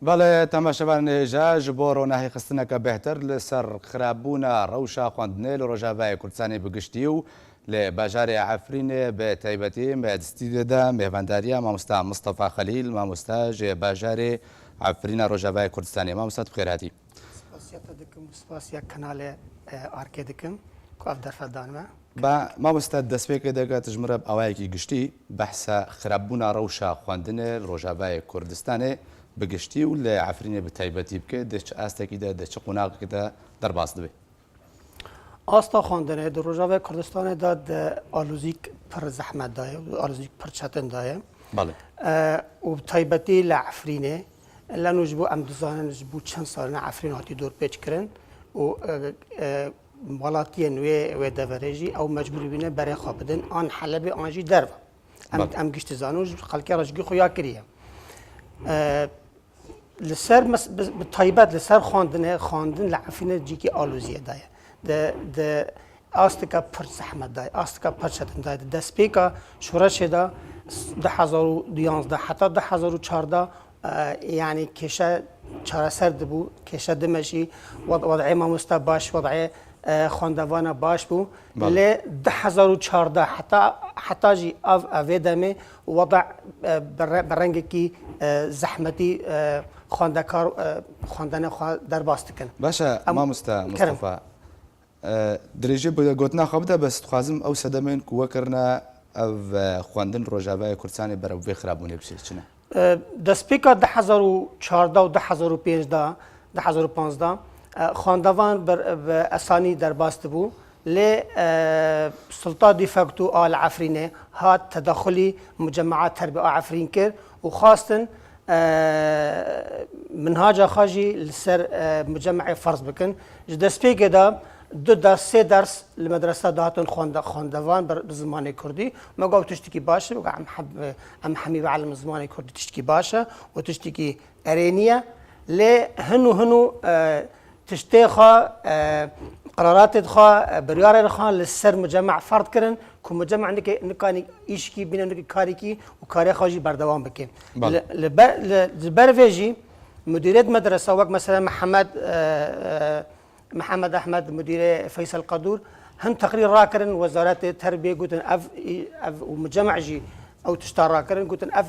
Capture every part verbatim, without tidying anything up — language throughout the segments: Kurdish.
Belê, temaşevanên hêja, ji bo ronahîxistineke bêhtir li ser xirabûna rewşa xwendinê li Rojavayê Kurdistanê bi giştî û li bajarê Efrînê bi taybetî, me di stûdyoyê de mêvandariya mamosta Mistefa Xelîl, mamosta ji bajarê Efrîna Rojavayê Kurdistanê. Mamosta, tu bi xêr hatî. Spasiya te dikim û spasiya kanalê, e, Arkê dikim ku ev derfet dan me. Ba, mamosta, destpêkê de, tu ji min re bi awayekî giştî behsa xirabûna rewşa xwendinê li Rojavayê Kurdistanê bi giştî û li Efrînê bi taybetî bike, di çi astekî de, di çi qonaxekî de derbas dibe? Asta xwendinê di Rojavayê Kurdistanê de di alozîk pir zehmet de ye, alozîk pir çetin de ye. Belê. E, û bi taybetî li Efrînê, leno ji bo em dizanin ji bo çend sal ne Efrîn hatî dorpêç kirin û, e, e, welatiyên wê, wê deverê jî ew mecbûr bîne berê xwe bidin an Helebê an jî derve. Em, Belê. Em giştî zanin û ji xelkê re ji gî xuya kiriye. E, li ser mes-, bi, bi taybet li ser xwendinê, xwendin li Efrînê cîkî aloziyê daye. Di, di astika pir zehmet daye, astika pir çetin daye. Di destpêka şoreşê de s-, du hezar û duyanzdeh heta du hezar û çardeh, e, yanî kêşe çareser dibû, kêşe dimeşî, wed-, wed'ê mamosta baş, wed'ê, e, xwendevana baş bû. Belê. Lê du hezar û çardeh heta, heta jî av, avê demê weda, e, bi re-, bi rengekî, e, zehmetî, e, xwendekar, e, xwendene xwe derbas dikin. Baş e, Em, mamosta Kerem. Mustafa. E, dirêjî bi gotina xwe bide, bes dixwazim ew sedemên ku we kirine, ev, e, xwendin Rojavayê Kurdistanê berev vê xirabûnê bişê çi ne? E, destpêka du hezar û çardeh û du hezar û pênc de, du hezar û panzdeh, e, xwendevan ber-, bi esanî derbas dibû. Lê, e, sulta de facto a li Efrînê hat tedexulî mucemea terbê a Efrîn kir û xwestin, e, minhaca xwe jî li ser, e, mucemeê ferz bikin. Ji destpêkê de du ders, sê ders li medresa dihatin xwende-, xwendevan ber-, bi zimanê kurdî. Me got, ew tiştekî baş e, em heb-, em hemî bielimin zimanê kurdî tiştekî baş e û tiştekî erênî ye. Lê hin û hin û, e, tiştê xwe, e, qeraratê xwe, e, biryarê xwe li ser muceme ferd kirin ku muceme nike-, nikanî îşkî bîne, nike karîkî û karê xwe jî berdewam bike. Belê. Li, li ber, li, li ber vê jî mudirêt medresa wek mesela Mihemed, e, e, Mihemed Ehmed, mudirê Feysel Qadûr, hin teqrîr rakirin Wezaretê Terbiyê, gotin ev, ev û muceme jî ew tişta rakirin, gotin ev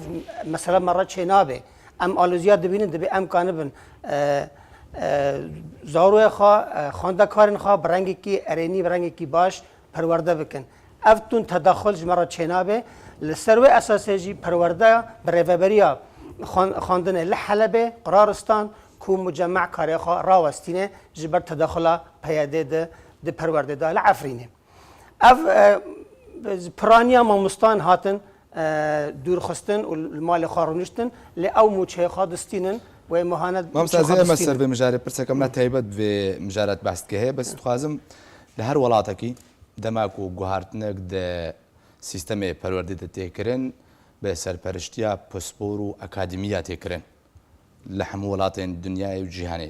mesele me re çênabe. Em aloziya dibînin, dibê em kanibin, e, e, zaroyê xwe, e, xwendekarên xwe bi rengekî erênî, bi rengekî baş perwerde bikin. Ev tund tedexul ji me re çênabe. Li ser wê esasê jî perwerdeya birêveberiya xwen-, xwendinê li Helebê qerar stand ku muceme karê xwe rawestîne ji ber tedexula P Y D di, di perwerdê de li Efrînê. Ev, e, piraniya mamostan hatin, e, dûrxistin û li malê xwe rûniştin, lê ew mûçeyê xwe distînin, wê muhanet Mamosta, mûçeyê xwe zê me distînin. Ser vê mijarê pirseke min a taybet vê mijara behs dike heye, bes dixwazim li her welatekî dema ku guhartinek di sîstemê perwerdê de tê kirin, bi serperiştiya pispor û akademiya tê kirin. Li hemû welatên dinyayê û cîhanê.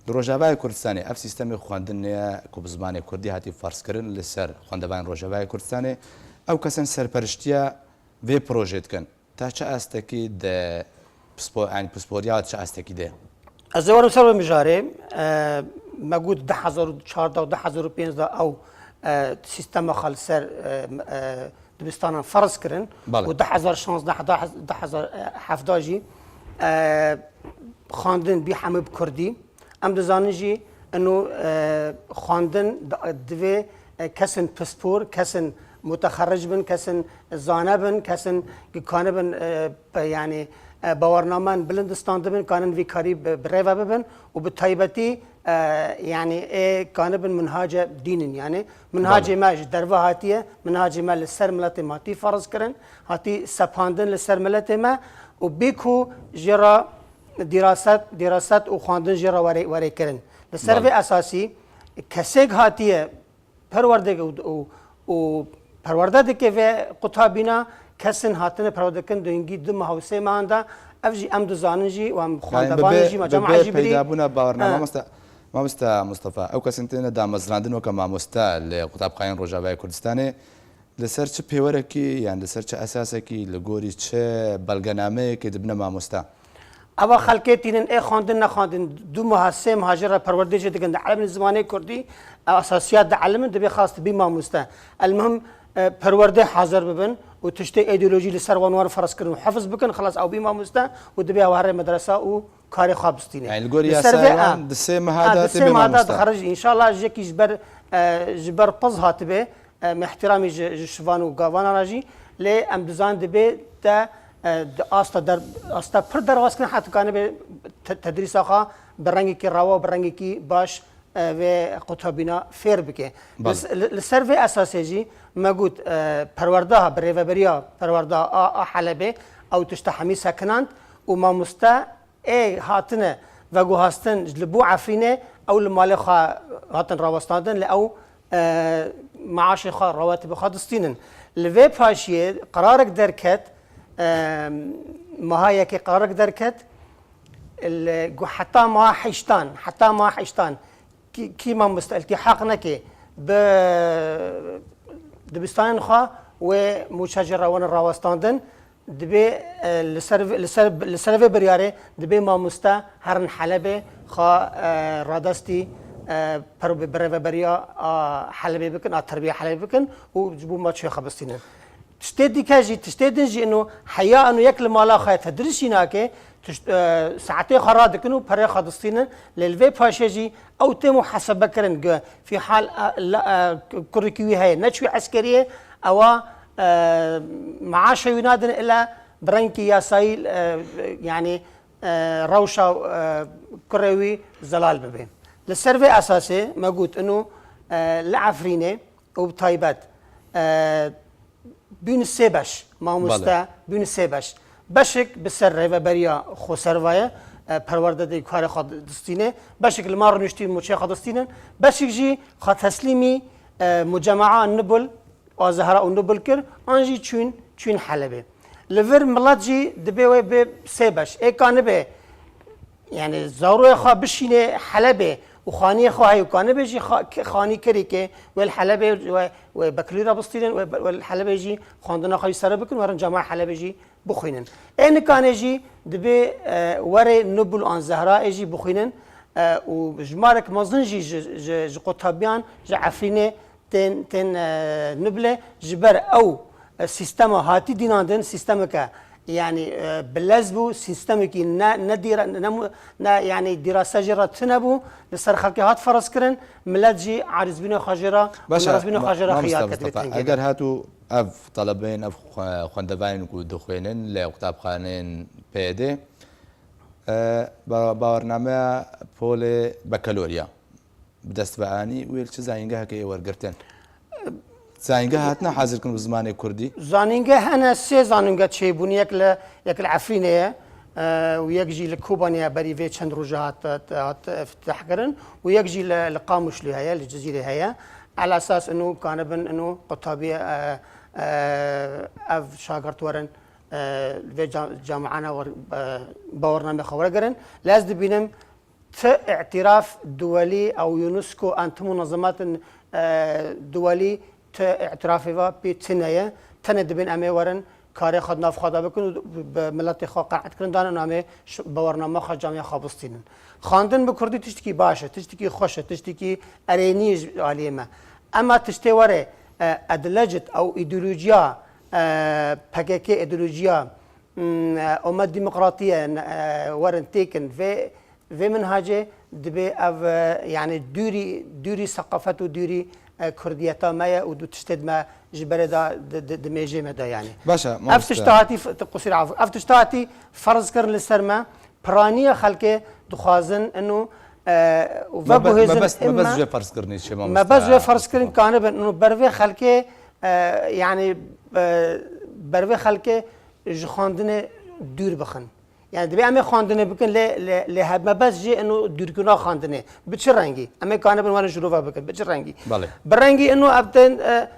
Li Rojavayê Kurdistanê ev sîstemê xwendinê ye ku bi zimanê kurdî hatî ferzkirin li ser xwendevanên Rojavayê Kurdistanê. Ew kesên serperiştiya vê projê dikin. Ta çi astekî de pispo-, yanî pisporiya çi astekî de? Ez ê werim ser vê mijarê. E, me got du hezar û çardeh û du hezar û pênzdeh ew, e, sîstema xwe li ser, e, e, dibistanan ferz kirin Belê. Û du hezar şazdeh heta du hezar hevdeh jî, e, xwendin bî hemû bi kurdî. Em dizanin jî ino, e, xwendin di-, divê, e, kesên pispor, kesên mutexerric bin, kesên zane bin, kesên ki kanibin, e, pe-, yanî, e, bawernamen bilindistan dibin, kanin vî karî bi, bi rêve bibin û bi taybetî, e, yanî ê kanibin minhace dînin. Yanî minhacê Belê. Me ji derve hatiye, minhacê me li ser miletê me hatî ferz kirin, hatî sepandin li ser miletê me û bê ku jê re dîraset, dîraset û xwendin jê re were, were kirin. Li ser Belê. Vê esasî kesêk hatiye perwerdeke û, û, û perwerde dike vê qutabîna kesên hatine perwerde kirin di hingî du mah û sê mehan de, ev jî em dizanin jî û em Yanî xwendevanê bibê, jî, me cema bibê jî birî. Peydabûna bawernamen, Ha. Mamosta, Mamosta Mustafa, ew kesên têne damezrandin weke mamosta li qutabxaneyên Rojavayê Kurdistanê, li ser çi pêwerekî, yan li ser çi esasekî, li gorî çi belgenameyekê dibine mamosta? Eva xelkê tînin ê xwendin nexwendin, du meha, sê meha jê re perwerdê jê dikin, dielimin zimanê kurdî, esasiyat dielimin, dibê xas dibî mamoste. Elmuhim, e, perwerdê hazir bibin û tiştê îdeolojî li ser wan wan ferz kirin û hifz bikin, xilas ew bî mamoste û dibê ew here medresa û karê xwe bistîne. Yani li gorî Li ser vê, yasayê a, wan di sê meha a, de di tê sê bê meha de mamoste. Dixerij, înşallah ji yekî ji ber, e, ji ber piz hatibe, em, îhtîramî ji, ji şivan û gavana re jî, lê em dizanin dibê te, e, di asta der-, asta pir derbas kirin, heta kanibe te-, tedrîsa xwe bi rengekî rewa, bi rengekî baş, e, vê qutabîna fêr bike. Belê. Li s-, li, li ser vê esasê jî me got, e, perwerdeha, bi rêveberiya perwerdeha a, a Helebê, ew tişta hemî sekinand û mamoste ê hatine veguhastin ji li bo Efrînê, ew li malê xwe hatin rawestandin, li ew, e, maaşê xwe, rawatibê xwe distînin. Li vê paşiyê qerarek derket, e, meha yekê qerarek derket, li, gu-, heta meha heştan, heta meha heştan kî, kî mamoste îltîhaq neke bi dibistanên xwe, wê mûça jê re wene rawestandin. Dibê, e, li ser vê, li ser, li ser vê biryarê dibê mamoste herin Helebê xwe, e, radestî, e, per-, bi rêveberiya a Helebê bikin, a terbiya Helebê bikin û ji bo maçê xwe bistînin. Tiştê dike jî, tiştê din jî ino heya ino yek li mala xwe tedrîsî nake, tişt-, e, saetê xwe radikin û perê xwe distînin. Lê li vê paşê jî ew tê muhasebe kirin ku fî hal, e, la, e, kurekî wî heye, neçû eskeriyê, ewa, e, maaşê wî nadin ila bi rengekî yasayî, e, yanî, e, rewşa, e, kurê wî zelal bibe. Li ser vê esasê me got ino, e, li Efrînê û bi taybet, e, bûn sê beş, mamoste Bale. bûn sê beş. Beşek bi ser rêveberiya xweserva ye, e, perwerde dê karê xwe distîne. Beşek li mal rûniştî mûçê xwe distînin. Beşek jî xwe teslîmî, e, mucemea Nubul, Azehra û Nubul kir, an jî çûn, çûn Helebê. Li vir milet jî dibê wê bê sê beş. Ê ka nibe, yani zaroyê xwe bişîne Helebê û xaniyê xwe heye û ka nibe jî xa-, ke-, xanî kerê ke wê li Helebê wê, wê Beklû re bistînin, wê be-, wê li Helebê jî xwendina xwe jî sere bikin, werin cema Helebê jî bixwînin. Ê nikane jî dibê, e, were Nubul an Zehra ê jî bixwînin, e, û jimarek mezin jî ji, ji, ji qutabiyan, ji Efrînê, tên, tên, e, Nuble, ji ber ew, e, sîstema hatî dînandin, sîstemeke, yanî, e, bi lez bû, sîstemekî ne, ne dîra-, ne mu-, ne, yanî dîrasa jê re tune bû, li ser xelkê hat ferz kirin, milet jî arîzbûna xwe jê re, Baş e, narazbûna ma-, xwe jê re mamoste xiyar ketibe Mustafa, tengê eger de. Hatu ev talebeyên, ev xwe-, xwendevayên ku dixwênin li qutabxaneyên P Y D, e, ba-, bawernameya polê bekeloriya bi dest ve anî, wê li çi zayîngehekê yê wergirtin? Zayîngeh hatine hazirkirin bi zimanê kurdî? Zanîngeh hene, sê zanîngeh çêbûn, yek li, yek li Efrînê ye, e, û yek jî li Kobanê ye, berî vê çend roja hat, hat, hat iftitahkirin û yek jî li, li Qamişlî heye, li Cizîrê heye. Elasas ino kanibin ino qutabî, e, e, ev şagirt werin, e, vê ca-, camiana wer-, e, bawernamê xwe wergirin. Lê ez dibînim ti îtiraf duwelî ew UNESCO an ti munazematên, e, duwelî ti îtirafê ve pê tune ye. Tenê dibên em ê werin karê xwe di nav xwe de bikin û bi miletê xwe qenaetkirin dan û em ê ş-, bawernama xwe camiya xwe bistînin. Xwendin bi kurdî tiştekî baş e, tiştekî xweş e, tiştekî erênî ye ji aliyê me. Ema tiştê were, e, edlecit ew îdeolojiya, e, P K K îdeolojiya, m, e, Omet Demokratî ye, e, werin têkin vê, vê minhacê dibê ev, e, yanî dûrî, dûrî seqafet û dûrî, e, kurdiyeta me ye û du tiştê di me ji berê de di, di, di mêjê me de yanî. Baş e, Ev mamoste. tişta hatî f-, tu qusîr af-, ev tişta hatî ferz kirin li ser me, piraniya xelkê dixwazin ino, e, û Me be-, veguhêzin mebest, mebest îmma jê ferz kirinê çi, mamoste? Mebest jê ferz kirin kanibin ino ber vê xelkê, e, yanî, e, ber vê xelkê ji xwendinê dûr bixin. Yani dibê em ê xwendinê bikin, lê, lê, lê hemebest jê ino dûrkirina xwendinê. Bi çi rengî? Em ê kanibin werin şirove bikin. Bi çi rengî? Belê. Bi rengî ino ev tên, e,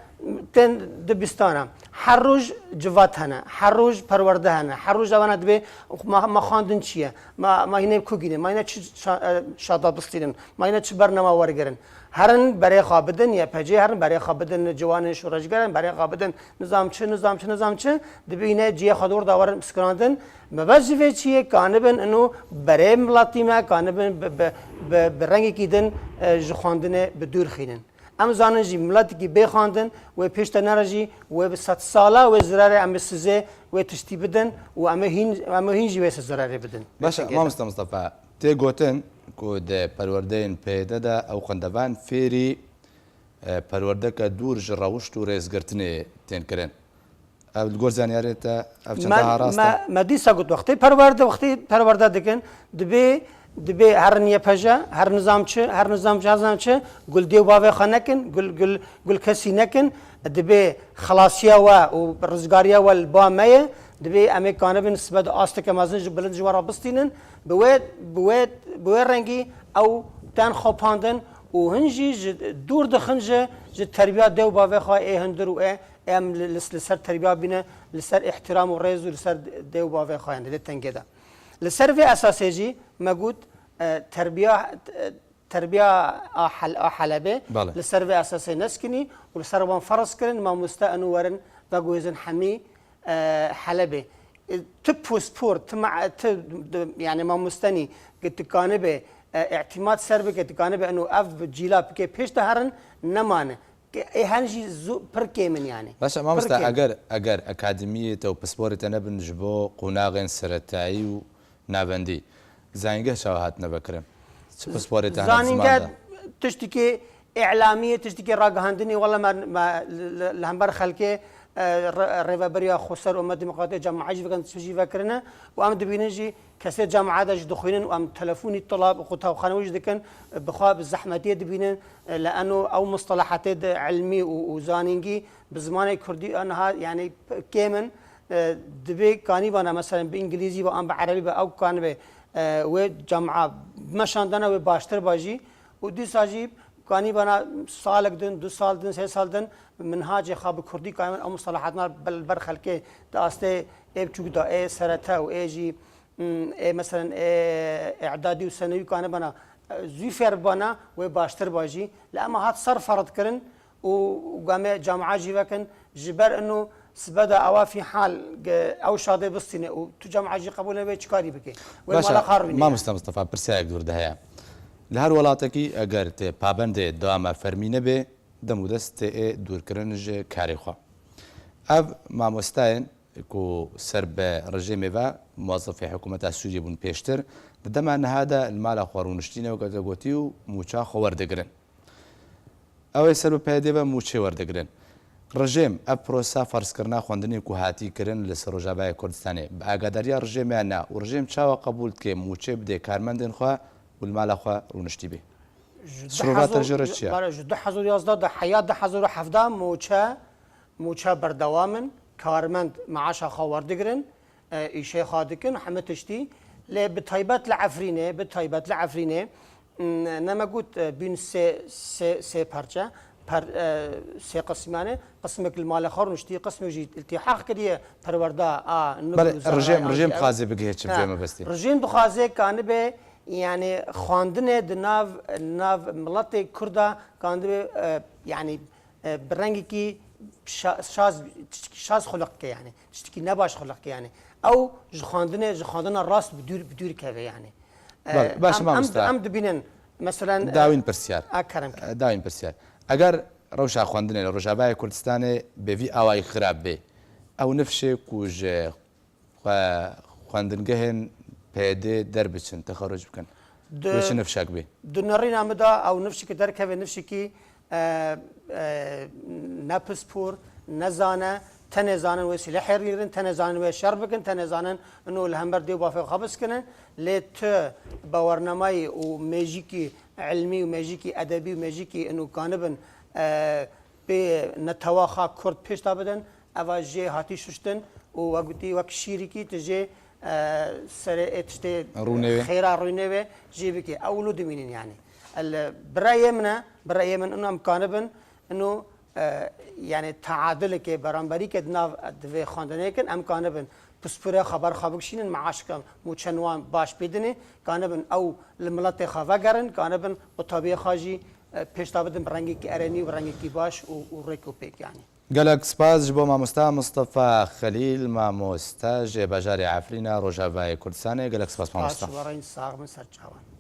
Tên dibistana. Her roj civat hene, her roj perwerde hene, her roj evana dibê ma, ma xwendin çi ye, ma, ma hînê bi ku gîne, ma hîne çi şa-, e, şada bistînin, ma hîne çi bernama wergirin. Herin berê xwe bidin, Y P G herin berê xwe bidin, ciwanên şoreşger in berê xwe bidin, nizam çi, nizam çi, nizam çi, dibê hîne cihê xwe dor da werin biskirandin. Mebest ji vê çiyê kanibin ino berê miletî me, kanibin bi, bi, bi, bi rengekî din, e, ji xwendinê bi dûr xînin. Em zanin jî miletekî bê xwendin, wê pêş te nere jî, wê bi sedsala wê zirarê em ê sizê wê tiştî bidin û em ê hîn, em ê hîn jî wê siz zirarê bidin. Baş e, Peki. Mamoste Mistefa, tê gotin ku di perwerdeyên P Y D de ew xwendevan fêrî, e, perwerdeke dûr ji rewişt û rêzgirtinê tên kirin. Ev li gor zanyarê te ev çend Me, daha rast e? Me, me dîsa got, wextê perwerde, wextê perwerde dikin, dibê, dibê herin Y P G, her nizam çi, her nizam çi, her nizam çi, gul dê û bavê xwe nekin, gul, gul, gul kesî nekin, dibê xelasiya we û rizgariya we li ba me ye, dibê em ê kanibin sibe di asteke mezin ji bilind ji we re bistînin, bi wê, bi wê, bi wê rengî ew tên xapandin û hin jî ji dûr dixin ji, ji terbiya dê û bavê xwe ê hundir û ê Em li, li, li ser terbiya bîne, li ser îhtiram û rêz û li ser dê û bavê xwe, yanî lê tengê de. Li ser vê esasê jî me got, e, terbiya, e, terbiya a Hel-, a Helebê Belê. Li ser vê esasê neskinî û li ser wan ferz kirin, mamoste eno werin veguhêzin hemî, e, Helebê. E, tu pospor, tu ma-, tu, tu, yanî mamostenî, ki tu kanibê, e, îtimat ser bike, tu kanibê eno ev cîla bike pêş de herin, nemane. Ê hen jî zû pir kêm in yanî. Baş e, mamoste, Pir kêm. eger, eger akademiyê te û pisporê te nebin ji bo qonaxên seretayî û navendî, zanîngeh çawa hatine vekirin? Çi pisporê te hene di Zanîngeh ziman de? Tiştekî îlamî ye, tiştekî ragihandinê, wela me, me li, li, li hember xelkê, e, re-, rêveberiya xweser û me demokratê cemaê jî vekin, tişt jî vekirine û em dibînin jî Kesê cemaê de jî dixwînin û em telefonî, tolab û qutawxanewî jî dikin, bi xwe bi zehmetiyê dibînin, lê eno ew mustelehatê di ilmî û, û zanîngî bi zimanê kurdî niha, yanî, kêm in. Dibê kanîbana, meselen, bi îngilîzî be an bi erebî be, ew kanibê, wê cema bimeşandana wê baştir ba jî û dîsa jî Kanî bana salek din, du sal din, sê sal din, minhacê xwe bi kurdî kanî bana ew mustalahatna ber, ber xelkê di astê ê biçûk de, ê serete û ê jî, mm, ê meselen ê îdadî û senewî kanî bana, e, zû fêr bibana, wê baştir ba jî. Lê ema hat ser ferz kirin û gamê cemaê jî vekin, ji ber ino sibe de ewa fîhal ge-, ew şadê bistîne û tu cemaê jî qebûl nebe, çi karî bike? Wê Baş e, mala xwe rûnîne. Mamoste Mistefa, pirsiyarek dûr de heye. Li her welatekî eger tu pabendê dewama fermî nebê, dem û dest tê ê dûrkirin ji karê xwe. Ev mamosteyên ku ser bi rejîmê ve muwezifê hikûmeta Sûriyê bûn pêştir, di dema niha de li mala xwe rûniştîne, weke te gotî, û mûça xwe werdigirin. Ew ê ser bi P Y D'ê ve mûçê werdigirin. Rejîm ev prosa ferzkirina xwendinê ku hatî kirin li ser Rojavayê Kurdistanê bi agadariya rejîmê ya ne û rejîm çawa qebûl dike mûçê bidê karmendên xwe û li mala xwe rûniştî bê? Ji Şirûra te ji re çi ye? Ji du hezar û yazdeh de heya du hezar û hevdeh mûçe, mûçe berdewam in, karmend meaşa xwe werdigirin, e, îşê xwe dikin, hemî tiştî. Lê bi taybet li Efrînê, bi taybet li Efrînê, m, ne me got, e, bîn sê, sê, sê parçe, per-, e, sê qismane, qismek li malê xwe rûniştî, qismek jî îltîhaq kiriye perwerda a Nûr Belê, û Zehra rejîm, a rejîm jî ew. Dixwaze bigihê çi Ha, vê mebestî? Rejîm dixwaze kanibe, yanî xwendinê di nav, nav miletê Kurda kanibe, e, yanî, e, bi rengekî şa-, şaz, tiştekî şaz xuliq ke yanî, tiştekî nebaş xuliq ke yanî. Ew ji xwendinê, ji xwendina rast bi dûr, bi dûr keve yanî. E, Belê, baş e, em, em, mamoste. Em dibînin, meselen, e, Dawîn pirsiyar. A kerem ke. E, dawîn pirsiyar. Eger rewşa xwendinê li Rojavayê Kurdistanê bi vî awayî xirab bê, ew nifşê ku ji xwe xwendingehên P Y D'ê derbiçin, texeruc bikin. Di, Wê çi nifşek bê? Di nerîna min de ew nifşekî derkeve, nifşekî, e, e, ne pispor, ne zane, tenê zanin wê sîlehê rîgirin, tenê zanin wê şer bikin, tenê zanin ino li hember dê û bavê xwe biskinin. Lê tu bawernamayî û mêjîkî ilmî û mêjîkî edebî û mêjîkî ino kanibin, e, pê netewa xwe Kurd pêş de bidin, eva jê hatî şuştin û we gotî wek şîrikî tu jê, e, serê ê tiştê Rûnê wê. Xêra rûnê wê jê bikê. Ew wilo dimînin yanî. El, bi reyê min e, bi reyê min ino em kanibin, ino e, yani taadilekê, beramberîkê di nav divê xwendinê kin, em kanibin pispûrê xwe ber xwe bikişînin, meaşka mûçen wan baş pê dinê, kanibin ew li miletê xwe vegerin, kanibin qutabiyê xwe jî, e, pêş de bidin bi rengekî erenî û bi rengekî baş û, û rêk û pêk yani. Gelek spas ji bo mamosta Mustafa Xelîl, mamoste ji bajarê Efrîna Rojavayê Kurdistanê. Gelek spas mamosta. Spas ji we re, sax bin, ser çavan.